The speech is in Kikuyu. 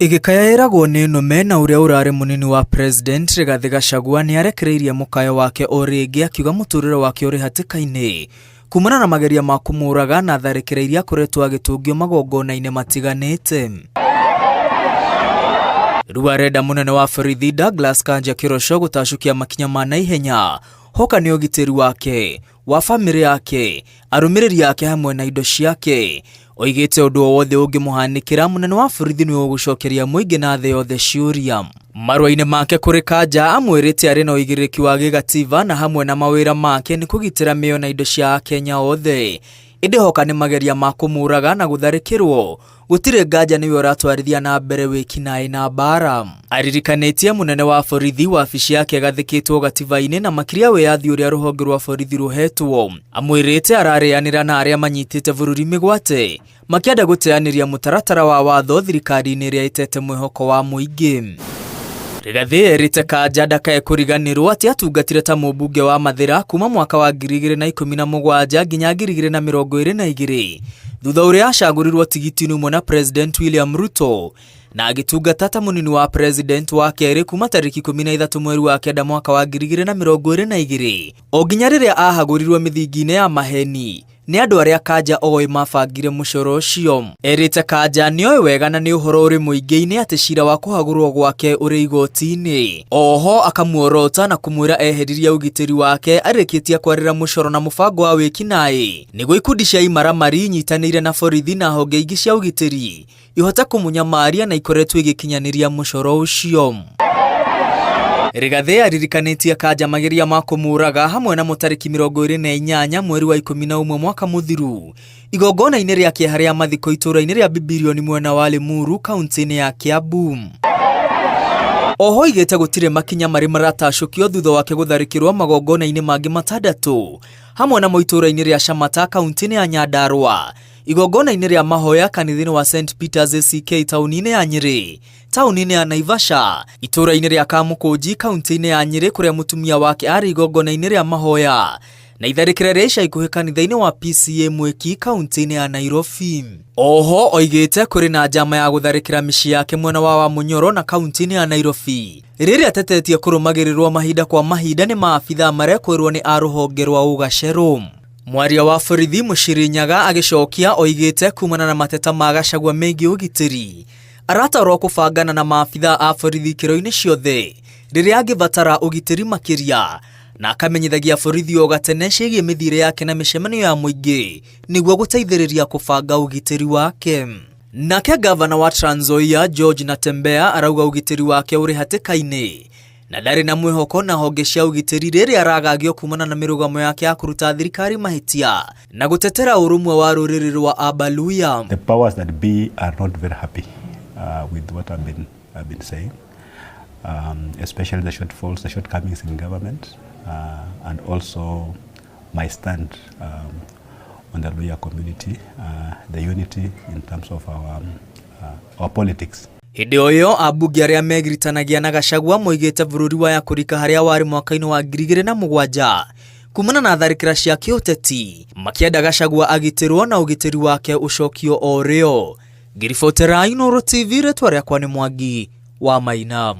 Ĩgĩkaya ĩragwo nĩ nũme na ũrĩa ũrarĩ mũnini wa President Rigathĩ Gachagua nĩarekereirie mũkayo wake o rĩngĩ akiuga mũtũrĩre wake ũrĩ hatĩka-inĩ kumana na mageria ma kũmũraga na tharĩkĩra iria akoretwo agĩtũngio magongona-inĩ matiganĩte. Rĩu arenda mũnene wa borithi Douglas Kanja Kĩroco gũtacũkia makinya ma naihenya hoka nĩ ũgitĩri wake wa famĩlĩ yake, arũmĩrĩri ake hamwe na indo ciake. Oigĩte ũndũ o wothe ũngĩmũhanĩkĩra mũnene wa borithi nĩwe ũgũcokeria mũingĩ na thĩ yothe ciũria. Marũa-inĩ make kũrĩ Kanja amwĩrĩte arĩ na ũigĩrĩrĩki wa gĩgatiba na hamwe na mawĩra make nĩ kũgitĩra mĩoyo na indo cia Akenya othe. Ĩndĩ hoka nĩ mageria ma kũmũraga na gũtharĩkĩrwo Gũtirĩ nganja nĩwe ũratwarithia na mbere wĩkinaĩ na mbaara. Aririkanĩtie mũnene wa borithi wabici yake ĩgathĩkĩtwo gatiba-inĩ na makĩria wĩyathi ũrĩa rũhonge rwa borithi rũhetwo. Amwĩrĩte ararĩanĩra na arĩa manyitĩte bũrũri mĩgwate makĩenda gũteanĩria mũtaratara wa watho thirikari-inĩ ĩrĩa ĩtete mwĩhoko wa mũingĩ. Rigathĩ erĩte Kanja ndakae kũriganĩrwo atĩ atungatire ta mũmbunge wa Mathĩra kuma mwaka wa 2017 nginya 2022 thutha ũrĩa acagũrirwo tigiti-inĩ ũmwe na President William Ruto na agĩtungata ta mũnini wa President wa kerĩ kuma tarĩki 13 mweri wa kenda mwaka wa 2022 o nginya rĩrĩa ahagũrirwo mĩthingi-inĩ ya maheni nĩ andũ arĩa Kanja oĩ mabangire mũcoro ũcio. Erĩte Kanja nĩoĩ wega na nĩ ũhoro ũrĩ mũingĩ-inĩ atĩ cira wa kũhagũrwo gwake ũrĩ igoti-inĩ. Oho akamuorota na kũmwĩra eheririe ũgitĩri wake arĩkĩtie kwarĩra mũcoro na mũbango wa wĩkinaĩ nĩguo ikundi cia imaramari inyitanĩire na borithi na honge ingĩ cia ũgitĩri ihote kũmũnyamaria na ikoretwo igĩkinyanĩria mũcoro ũcio. Rigathĩ aririkanĩtie Kanja mageria ma kũmũraga hamwe na mũtarĩki 28 mweri wa 11 mwaka mũthiru igongona-inĩ rĩa kĩeha rĩa mathiko itũũra-inĩ rĩa Bibirioni mwena wa Limuru kaunti-inĩ ya Kiambu. Oho oigĩte gũtirĩ makinya marĩ maratacũkio thutha wake gũtharĩkĩrwo magongona-inĩ mangĩ matandatũ hamwe namo itũũra-inĩ rĩa Shamata kaunti-inĩ ya Nyandarua igongona-inĩ rĩa mahoya kanitha-inĩ wa St Peters ACK taũni-inĩ ya Nyĩrĩ, taũni-inĩ ya Naivasha, itũũra-inĩ rĩa Kamũkũnji kaunti-inĩ ya Nyĩrĩ kũrĩa mũtumia wake arĩ igongona-inĩ rĩa mahoya na itharĩkĩra rĩa ica ikuhĩ kanitha-inĩ wa PCEA Mwiki kaunti-inĩ ya Nairobi. Oho oigĩte kũrĩ na njama ya gũtharĩkĩra mĩciĩ yake mwena wa Wamunyoro na kaunti-inĩ ya Nairobi rĩrĩa atetetie kũrũmagĩrĩrwo mahinda kwa mahinda nĩ maabithaa marekwĩrwo nĩ a rũhonge rwa ũgacerũ. Mwaria wa borithi Mũciri Nyaga agĩcokia oigĩte kumana na mateta ma Gachagua megiĩ ũgitĩri aratarwo kũbangana na maabithaa a borithi ikĩro-inĩ ciothe rĩrĩa angĩbatara ũgitĩri makĩria na akamenyithagia borithi o gatene ciĩgiĩ mĩthiĩre yake na mĩcemanio ya mũingĩ nĩguo gũteithĩrĩria kũbanga ũgitĩri wake. Nake gavana wa Trans Nzoia George Natembeya arauga ũgitĩri wake ũrĩ hatĩka-inĩ na ndarĩ na mwĩhoko na honge cia ũgitĩri rĩrĩa aragagio kumana na mĩrũgamo yake ya kũruta thirikari mahĩtia na gũtetera ũrũmwe wa rũrĩrĩ rwa Abaluya. The powers that be are not very happy with what I've been saying, especially the shortfalls, the shortcomings in government, and also my stand on the Luhya community, the unity in terms of our politics. Hĩndĩ o ĩyo ambunge arĩa megiritanagia na Gachagua moigĩte bũrũri waya kũrika harĩa warĩ mwaka-inĩ wa 2007 kumana na tharĩkĩra cia kĩũteti makĩenda Gachagua agitĩrwo na ũgitĩri wake ũcokio o rĩo. Ngĩribotera Inooro TV rĩtwa rĩakwa nĩ Mwangi wa Maina.